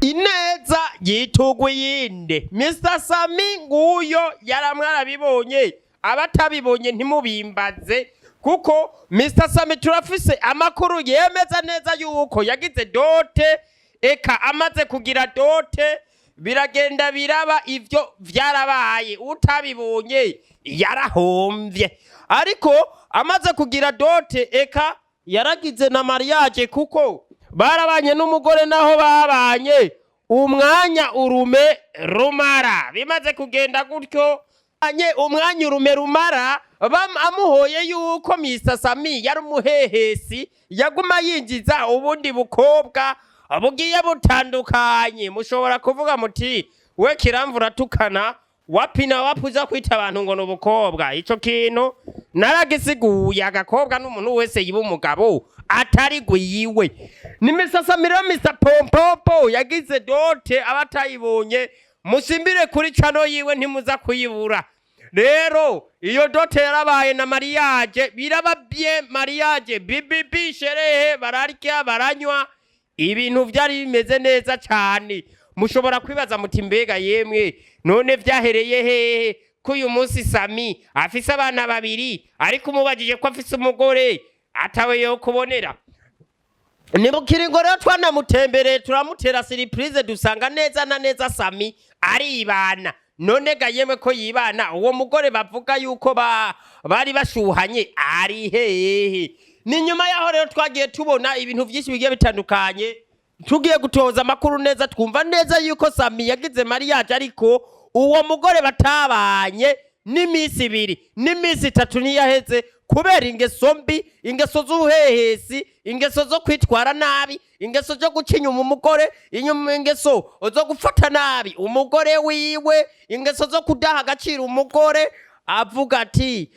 Ineza yitugwa iyindi. Mr Sami nguyo yaramwe arabibonye, abatabibonye ntimubimbaze, kuko Mr Sami turafise amakuru yemeza neza yuko yagize dot. Eka amaze kugira dot biragenda biraba, ivyo vyarabaye, utabibonye yarahomvye. Ariko amaze kugira dot, eka yaragize na mariage, kuko barabanye n'umugore, naho babanye umwanya urume rumara. Bimaze kugenda gutyo anye umwanya urume rumara, amuhoye yuko Mr Sami yari umuhehesi, yaguma yinjiza ubundi bukobwa bugiye butandukanye. Mushobora kuvuga muti: "We kiramvura tukana wapi na wapi, uza kwita abantu ngo ni ubukobwa." Ico kintu naragisiguye. Agakobwa n'umuntu wese yiba umugabo atari gwiwe. Ni Mr Sami rero, Mr Pompompo yagize dot. Abatayibonye musimbire kuri channel yiwe, ntimuza kuyibura. Rero iyo dot yarabaye na mariage biraba bien, mariage BBB, sherehe, bararya, baranywa, ibintu vyari bimeze neza cyane. Mushobora kwibaza muti: "Mbega yemwe, none vyahereye hehe ko uyu munsi Sami afise abana babiri, ariko umubajije ko afise umugore atawe yo kubonera?" Ni mu kiringo rero twanamutembereye, turamutera surprise, dusanga neza na neza Sami aribana. None ga yemwe, ko yibana, uwo mugore bavuga yuko bari bashuhanye ari hehe? Ni nyuma yaho rero twagiye tubona ibintu byinshi bigiye bitandukanye. Tugiye gutoza amakuru neza, twumva neza yuko Sami yagize mariage, ariko uwo mugore batabanye n'iminsi 2 n'iminsi 3 ntiyaheze, kubera ingeso mbi, ingeso z'ubuhehesi, ingeso zo kwitwara nabi, ingeso zo guca inyuma umugore inyuma, ingeso zo gufata nabi umugore wiwe, ingeso zo kudaha agaciro umugore. Avuga ati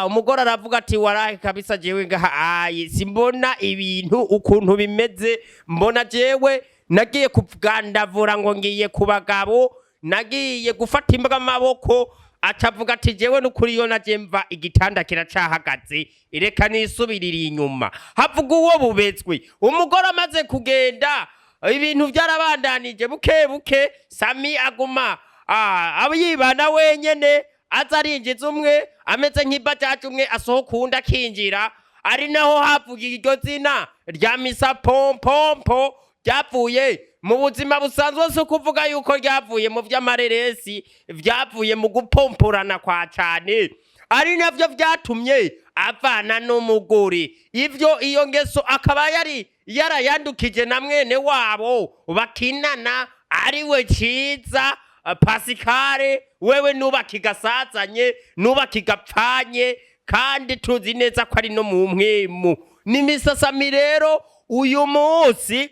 umugore aravuga ati: "Warahe kabisa, jewe ngaha ayi simbona ibintu ukuntu bimeze. Mbona jewe nagiye kugandavura ngo ngiye ku bagabo, nagiye gufata imbwa amaboko." Acavuga ati: "Jewe n'ukuri iyo naje mva igitanda kiracahagaze, reka nisubirire inyuma." Havuga uwo bubetswe. Umugore amaze kugenda, ibintu byarabandanije buke buke. Sami aguma aba yibana wenyene, aza arinjiza umwe ameze nk'ibajaji, umwe asohoka uwundi akinjira. Ari naho havuga iryo zina rya Misa Pompompo, ryavuye mu buzima busanzwe. Si ukuvuga yuko ryavuye mu vy'amareresi, vyavuye mu gupomporana kwa cane, ari navyo vyatumye avana n'umugore. Ivyo iyo ngeso akaba yari yarayandukije na mwene wabo bakinana, ari we Ciza Pasikare. Wewe nubaka igasazanye, nubaka igapfanye, kandi tuzi neza ko ari no mu mpwemu. Ni misasami rero uyu munsi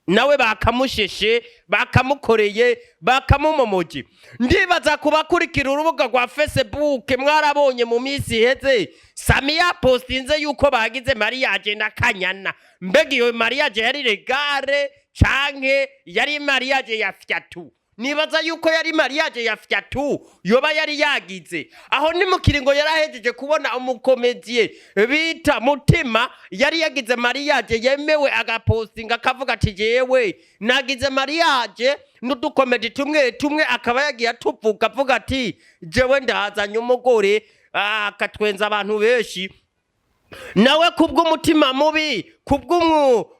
nawe bakamusheshe, bakamukoreye, bakamumomoje. Ndibaza kubakurikira urubuga rwa Facebook, mwarabonye mu minsi iheze Sami yapostinze yuko bagize mariage na Kanyana. Mbega iyo mariage yari légale canke yari mariage ya fyatu? Nibaza yuko yari mariage ya fyatu yoba yari yagize. Aho ni mu kiringo yarahejeje kubona umu comédien bita Mutima yari yagize mariage yemewe, agapostinga akavuga ati: "Jewe nagize mariage n'udu comédie tumwe tumwe." Akaba yagiye atuvuga avuga ati: "Jewe ndazanye umugore," akatwenza abantu benshi. Nawe kubw'umutima mubi,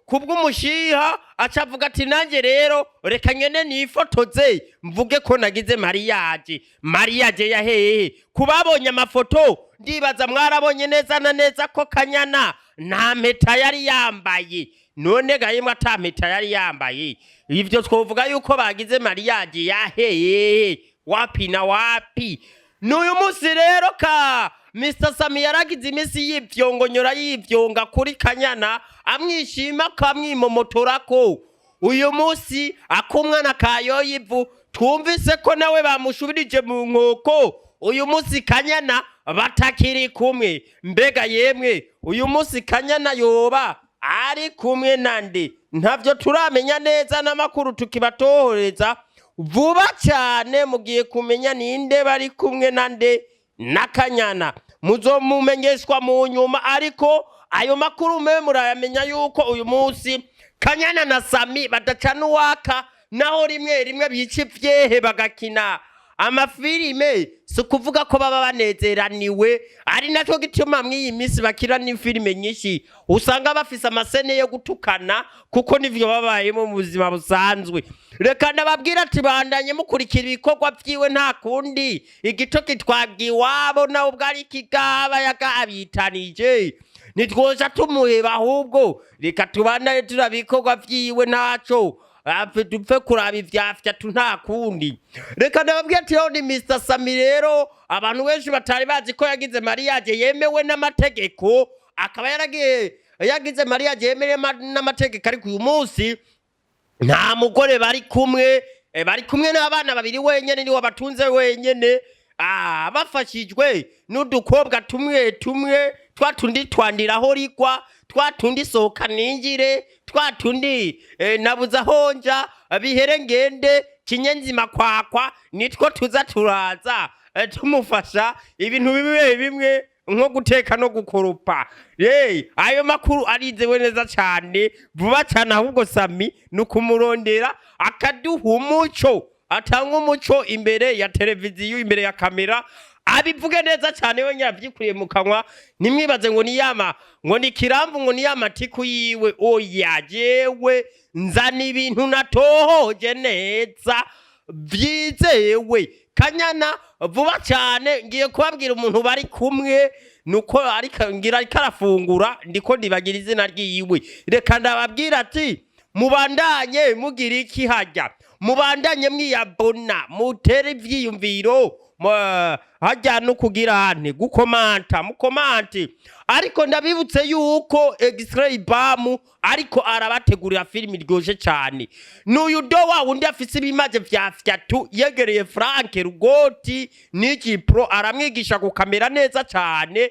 kubw'umushiha, aca avuga ati: "Nanjye rero reka ngene nifotoze mvuge ko nagize mariage." Mariage ya hehe? Kubabonye amafoto, ndibaza mwarabonye neza na neza ko Kanyana nta mpeta yari yambaye. None gahimwe ata mpeta yari yambaye, ivyo twovuga yuko bagize mariage ya hehe? Wapi na wapi. N'uyu munsi rero ka Mr Sami yaragize iminsi yivyongonyora, yivyonga kuri Kanyana, amwishima kamwimomotorako. Uyu munsi akumwana kayoye ivu, twumvise ko nawe bamushubirije mu nkoko. Uyu munsi Kanyana batakiri kumwe. Mbega yemwe, uyu munsi Kanyana yoba ari kumwe nande? Ntavyo turamenya neza, n'amakuru tukibatohoreza. Vuba cyane mugiye kumenya ninde bari kumwe nande na Kanyana, muzomumenyeshwa mu nyuma. Ariko Ayo makuru mwe murayamenya yuko uyu munsi Kanyana na Sami badacana uwaka, naho rimwe rimwe bica ivyehe bagakina amafilime, si ukuvuga ko baba banezeraniwe. Ari nacyo gituma mw'iyi minsi bakira n'ifilime nyinshi usanga bafise ama scènes yo gutukana, kuko nivyo babayemo mu buzima busanzwe. Reka ndababwira ati bandanye mukurikira ibikorwa vyiwe, nta kundi igito kitwabwa iwabo, nawe ubwo ari ikigaba yagabitanije, ntitwoja tumuheba, ahubwo reka tubandanye turaba ibikorwa vyiwe, ntaco apfe dupfe kuraba ivyafya tu, nta kundi. Reka ndababwira ati rero ni Mr Sami rero, abantu benshi batari bazi ko yagize mariage yemewe n'amategeko, akaba yaragiye yagize mariage yemewe n'amategeko, ariko uyu munsi nta mugore bari kumwe, bari kumwe n'abana babiri wenyene, niwe batunze wenyene, bafashijwe n'udukobwa tumwe tumwe, twa tundi twandiraho rigwa, twa tundi sohoka ninjire, twa tundi nabuze aho nja bihere ngende kinyenzima kwakwa, nitwo tuza turaza tumufasha ibintu bimwe bimwe nko guteka no gukoropa. Hey, ayo makuru arizewe neza cyane vuba cyane. Ahubwo Sami ni ukumurondera akaduha umuco, atanga umuco imbere ya televiziyo, imbere ya kamera, abivuge neza cyane we avyikuriye mu kanwa. Ntimwibaze ngo ni yama, ngo ni kiramvu, ngo ni yamatiku yiwe. Oya, jewe nzana ibintu natohoje neza vyizewe. Kanyana vuba cyane ngiye kubabwira umuntu bari kumwe, nuko ariko ngira ariko arafungura, ndiko ndibagira izina ryiwe. Reka ndababwira ati mubandanye mugira iki hajya, mubandanye mwiyabona, mutere ivyiyumviro hajya no kugira nte gukomanta, mukomante. Ariko ndabibutse yuko X-Ray Bam ariko arabategurira filimi iryoshe cyane. N'uyu do wa wundi afise ibimaje vya fyatu, yegereye Frank Rugoti n'iki pro, aramwigisha gukamera neza cyane.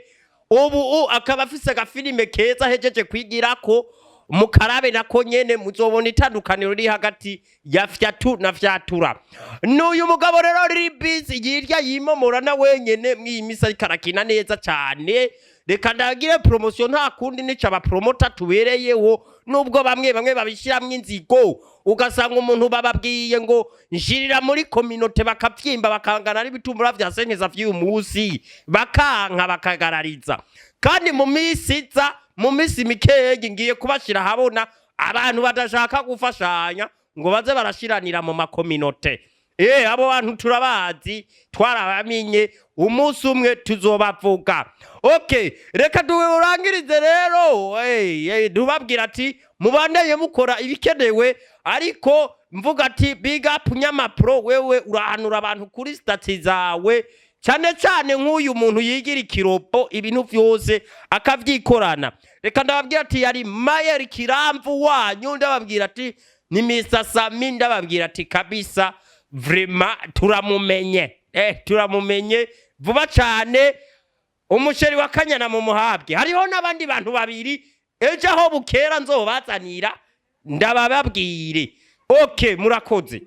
Ubu akaba afise agafilime keza ahejeje kwigirako, mukarabe nako nyene muzobona itandukaniro riri hagati ya fyatu na fyatura. N'uyu mugabo rero riri busy yirya yimomora na wenyene mw'iyi misi, ariko arakina neza cyane. Reka ndagire promotion, nta kundi nica abapromota tubereyeho, nubwo bamwe bamwe babishiramwo inzigo, ugasanga umuntu bababwiye ngo nshirira muri communauté, bakavyimba bakangana n'ibitumbura vya senkeza vy'uyu munsi, bakanka bakagarariza. Kandi mu minsi iza, mu minsi mikeyi, ngiye kubashira ahabona abantu badashaka gufashanya ngo baze barashiranira mu ma communautés. Abo bantu turabazi, twarabamenye, umunsi umwe tuzobavuga. Okay, reka turangirize rero, tubabwira ati mubandanye mukora ibikenewe, ariko mvuga ati big up Nyamapro, wewe urahanura abantu kuri statut zawe, cyane cyane nk'uyu muntu yigira ikiropo, ibintu vyose akavyikorana. Reka ndababwira ati yari Mayeri Kiramvu wanyu, ndababwira ati ni Mr Sami, ndababwira ati kabisa vraiment turamumenye, turamumenye vuba cyane. Umusheri wa Kanyana mu muhabwe, hariho n'abandi bantu babiri ejo aho bukera nzobazanira, ndabababwire. Okay, murakoze.